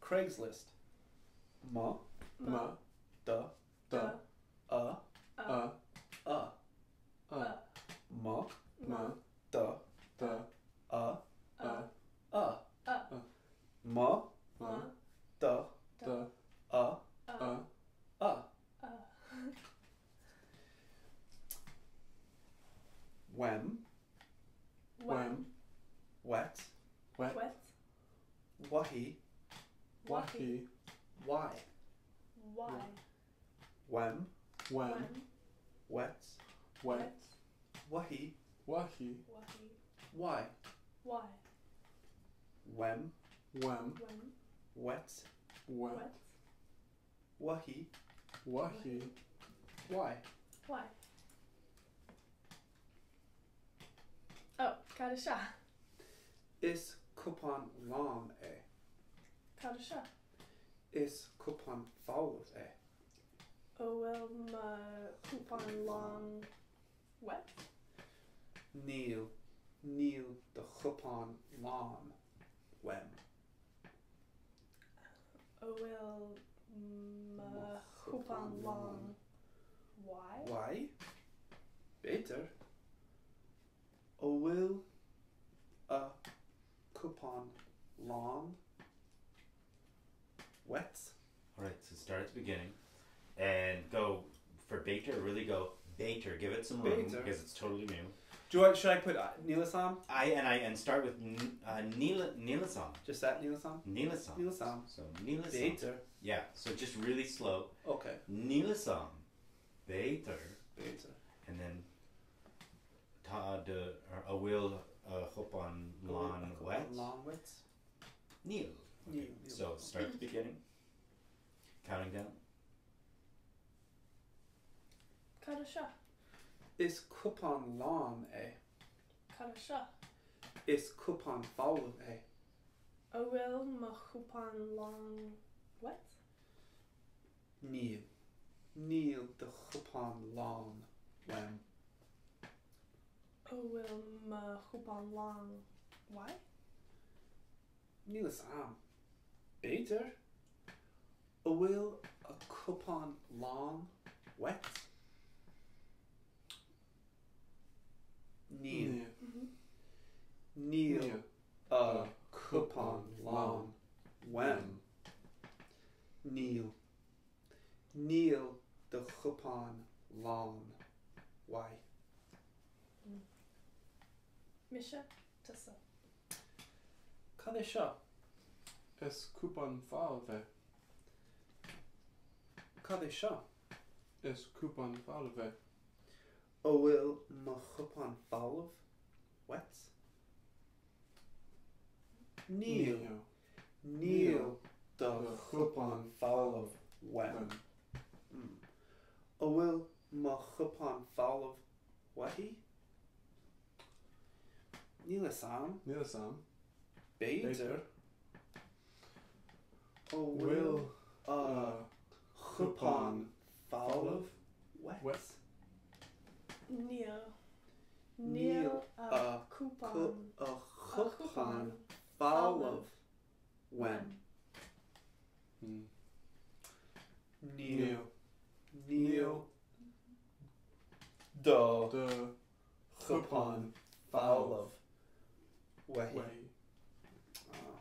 Craigslist. Mo. Ma. Do. Do. A. A. A. A. Mo. Ma. Do. Do. A. A. A. A. Mo. Ma. Do. Do. A. A. A. A. Wem. Wem. Wet. Wet. Wet. Wahi. Wahi. Why. Why. Wem. Wem. Wet. Wet. Wahi. Wahi. Wahi. Why. Why. Wem. Wem. Wem. Wet. Wet. Wet. Wahi. Wahi. Why. Why. Oh, cad é seo. Is cupán lán é. Cad é seo. Is cupán folamh é. An bhfuil mo chupán lán wet? Níl. Níl do chupán lán uaim. An bhfuil mo chupán lán why? Why? B'fhéidir. An bhfuil a cupán lán wet? All right, so start at the beginning and go for b'fhéidir. Really go b'fhéidir. Give it some room B'fhéidir. because it's totally new. Do I, should I put níl a fhios a'm? I and I and start with níl níl a fhios a'm. Just that níl a fhios a'm? Níl a fhios a'm. Níl a fhios a'm. So níl a fhios a'm. B'fhéidir. Yeah. So just really slow. Okay. Níl a fhios a'm. B'fhéidir. B'fhéidir. And then tá do or an bhfuil a chupán lán wet. Lán wet? Níl. Níl. Níl. So start at the beginning. Counting down. Cad é seo. Is cupán lán é. Cad é seo. Is cupán folamh é. An bhfuil mo chupán lán wet? Níl. Níl do chupán lán uaim. An bhfuil mo chupán lán why? Níl a fhios a'm. B'fhéidir. An bhfuil a cupán lán wet? Níl. Níl. Níl Níl. a cupán lán uaim. Níl. Níl do chupán lán. Why? Mise tusa. Cad é seo? Is cupán folamh é. Cad é seo? Is cupán folamh é. An bhfuil mo chupán folamh? Wet? Níl. Níl do chupán folamh uaim. An bhfuil mo chupán folamh uaithi? Níl a fhios a'm. Níl a fhios a'm. B'fhéidir. An bhfuil Bhfuil a a chupán folamh wet? Wet. Níl. Níl Níl a a cupán a chupán folamh uaim. Níl. Níl. Níl do Do chupán folamh uaithi. uaithi. Ah.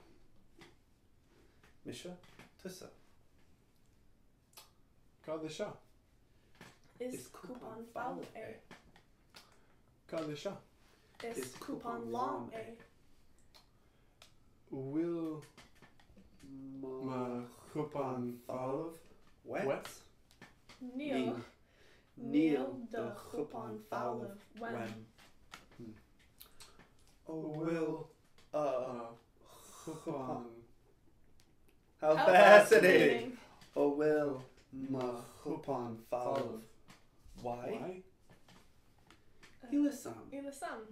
Mise tusa. Cad é seo? Is cupán folamh é. Cad é seo? Is cupán lán é. Bhfuil Mo mo chupán folamh wet? wet? Níl. Níl do chupán folamh uaim. uaim. An bhfuil a a chupán. chupán How How fascinating! An bhfuil mo chupán folamh. Why? Why? Níl a fhios a'm. Níl a fhios a'm.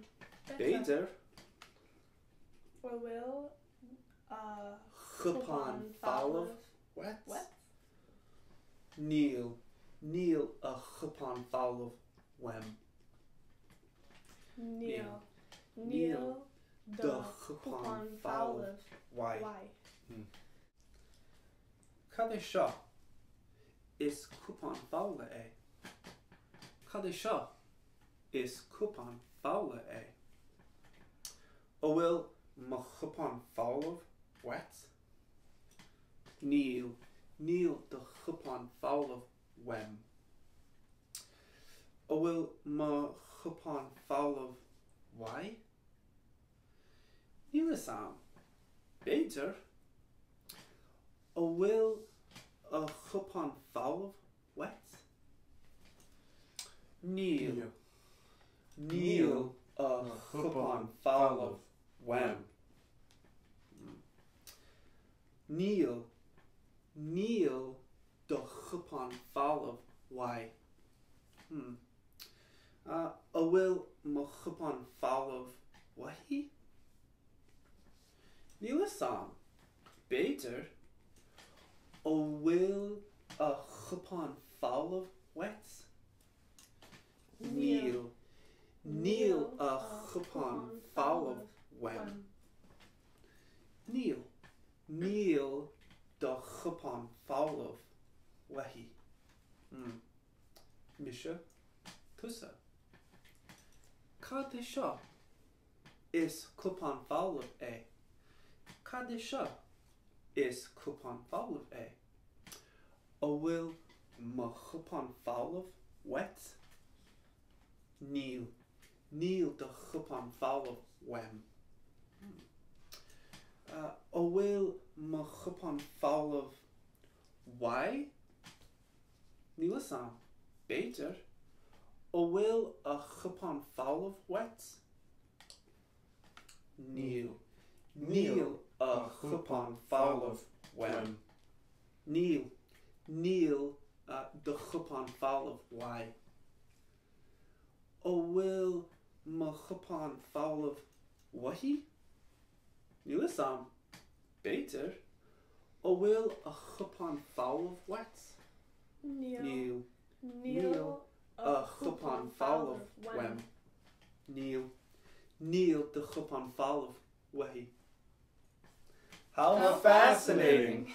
B'fhéidir. An bhfuil a Chupán folamh wet? wet? Níl. Níl a chupán folamh uaim. Níl. Níl Níl do do chupán chupán folamh. folamh Why? Why? Cad é seo? Is cupán fola é. Cad é seo? Is cupán fola é. An bhfuil mo chupán folamh uait? Níl. Níl do chupán folamh uaim. An bhfuil mo chupán folamh uaidh? Níl fhios a'm. B'fhéidir. An bhfuil a chupán folamh uait? Níl. Níl a chupán folamh uaim. Níl. Níl do chupán folamh uaidh. Hmm. An bhfuil mo chupán folamh uaithi? Níl fhios a'm. B'fhéidir. An bhfuil a chupán folamh uait? Níl. Níl a chupán folamh uaim. Níl. Níl do chupán folamh uaithi. Hmm. Mise. Tusa. Cad é seo? Is cupán folamh é. Cad é seo? Is cupán folamh é. An bhfuil mo chupán folamh uait? Níl. Níl do chupán folamh uaim. An bhfuil mo chupán folamh uaidh? Níl fhios a'm. B'fhéidir. An bhfuil a chupán folamh uait? Níl. Níl a chupán folamh uaim. Níl. Níl do chupán folamh uaidh. An bhfuil mo chupán folamh uaithi? Níl fhios a'm. B'fhéidir. An bhfuil a chupán folamh uait? Níl. Níl. Níl a chupán folamh uaim. Níl. Níl do chupán folamh uaithi. How How fascinating! fascinating.